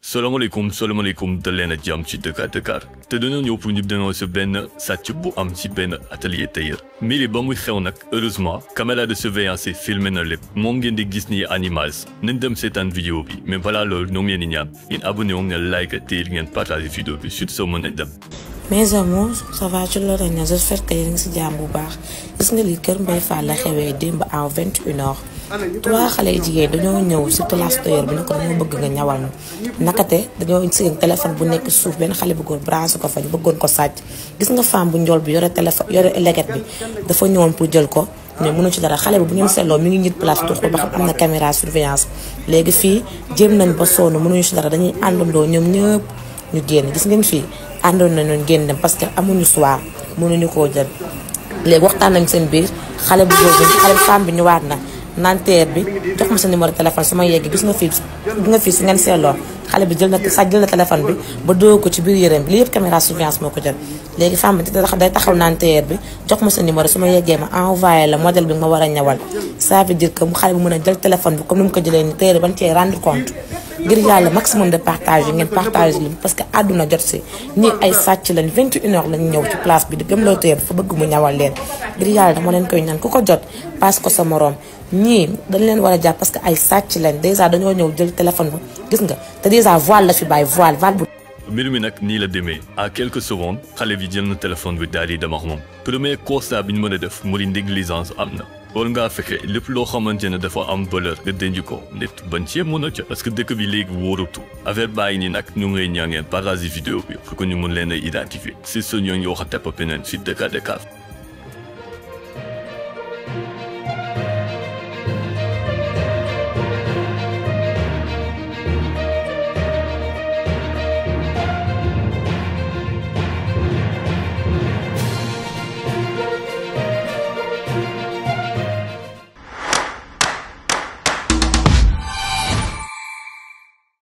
salaamaaleykum dal leen a jàmm ci Dakar te dañoo ñëw pour ñu dénoncer benn sàcc bu am ci benn atelier tailleur mbir yi ba muy xew nag heureusement caméra de surveillance yi filmé na lépp moom ngeen di gis ni animage nañ dem seetaan vidéo bi mais balaa loolu ñoo ngi leen di ñaan ngeen abonné wu ngeen like te ngeen partage vidéo bi surtout soo mën a dem. Mes amours ça va ci loolu ne j'espère que yéen ngi si jàmm bu baax gis nga li kër Mbaye Fall la xewee démb à 21h. 3 xale yu jigéen dañoo ñëw si place tailleur bi ne ko dañoo bëgg nga ñawal ñu nakate dañoo seen téléphone bu nekk suuf benn xale bu góor branché ko fa ñu bëggoon ko sàcc gis nga femme bu njool bi yore téléphone yore leget bi dafa ñëwoon pour jël ko mais mënu ci dara xale bi bu ngeen seetloo mi ngi ñit place tuux ba xam am na caméra surveillance léegi fii jéem nañ ba sonn mënuñu ci dara dañuy àndandoo ñoom ñëpp ñu génn gis ngeen fii àndoon nañu génn dem parce que amuñu soir mënuñu koo jël léegi waxtaan nañ seen biir xale bu góor bi xale femme bi ñëwaat na naan teer bi jox ma sa numéro téléphone su ma yeggee gis nga fii su ngeen seetloo xale bi jël na téléphone bi ba doo ko ci biir yërëm bi li yëpp caméra surveillance moo ko jël léegi femme bi day taxaw naan teer bi jox ma sa numéro su ma yeggee ma envoyé la modèle bi ma war a ñawal ça veut dire que mu xale bi mën a jël téléphone bi comme ni mu ko jëlee ni teer bi ban cee rendre compte ngir yàlla maximum de partage yi ngeen partage li parce que àdduna jot si ñii ay sàcc lañ 21h lañ ñëw ci place bi di gëm loo teer dafa bëgg mu ñawal leen ngir yàlla dama leen koy ñaan ku ko jot passe ko sa moroom ñii dañ leen war a jàpp parce que ay sàcc lañ dèjà dañoo ñëw jël téléphone ba gis nga te dèjà voile la fi bàyyi voile bu. mbir mi nag nii la demee à quelques secondes xale bi jël na téléphone bi daal di dem ak moom premier constat bi ñu mën a def mu di négligence am na. war ngaa fexe lépp loo xamante ne dafa am valeur nga denc ko nit bañ cee mën a ca parce que dëkk bi léegi wóoratu affaire bàyyi nii nag ñu ngi lay ñaan ngeen partager vidéo bi pour que ñu mën leen a identifier si sa ñoo ngi wax a tepp peneen si Dakar.